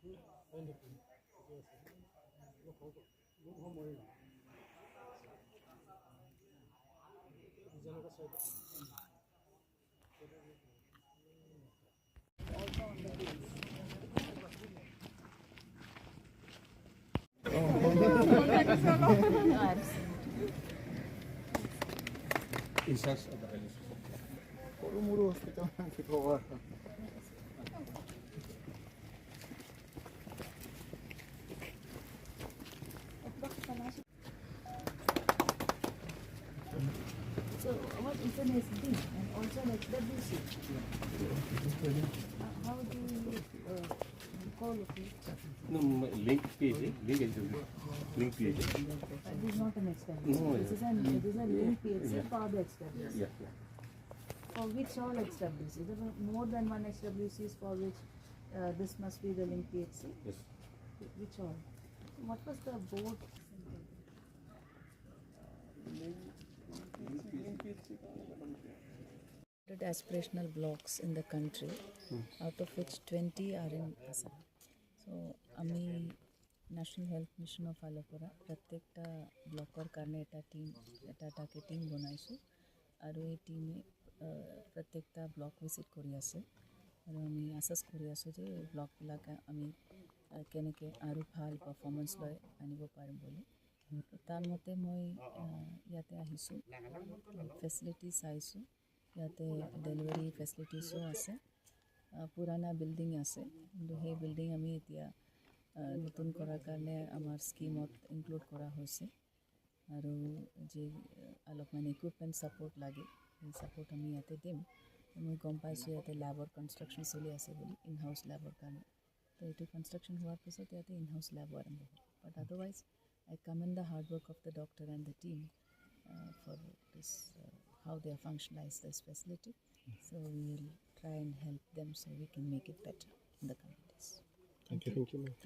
In charge of the সৰু মৰু hospital কি ক'ব আৰু। So what is an SD and also an HWC? How do you call it? No, link PHC, link HW, link PHC. This is not an HWC. No, this yeah. is a link PHC for the HWC. Yeah. For which all HWC? There were more than one HWCs for which this must be the link PHC. Yes. Which all? What was the board? Aspirational blocks in the country, out of which 20 are in Assam. So, আমি national health মিছনৰ ফালৰ পৰা প্ৰত্যেকটা ব্লকৰ কাৰণে এটা team, এটা এটাকৈ টীম বনাইছোঁ আৰু এই টীমে প্ৰত্যেকটা ব্লক ভিজিট কৰি আছে আৰু আমি আছেছ কৰি আছোঁ যে এই ব্লকবিলাক আমি কেনেকৈ আৰু ভাল পাৰফৰ্মেঞ্চ লৈ আনিব পাৰিম বুলি। তাৰ মতে মই ইয়াতে আহিছোঁ, ফেচিলিটি চাইছোঁ। ইয়াতে ডেলিভাৰী ফেচিলিটিছো আছে, পুৰাণা বিল্ডিং আছে, কিন্তু সেই বিল্ডিং আমি এতিয়া নতুন কৰাৰ কাৰণে আমাৰ স্কীমত ইনক্লুড কৰা হৈছে আৰু যি অলপমান ইকুইপমেণ্ট ছাপৰ্ট লাগে, সেই ছাপৰ্ট আমি ইয়াতে দিম। মই গম পাইছোঁ ইয়াতে লেবৰ কনষ্ট্ৰাকশ্যন চলি আছে বুলি, ইন হাউচ লেবৰ কাৰণে। তো এইটো কনষ্ট্ৰাকশ্যন হোৱাৰ পিছত ইয়াতে ইন হাউচ লেবো আৰম্ভ হ'ব। But otherwise I commend the hard work of the doctor and the team for this, how they have functionalized this facility. So we will try and help them so we can make it better in the coming days. Thank you. Thank you, ma'am.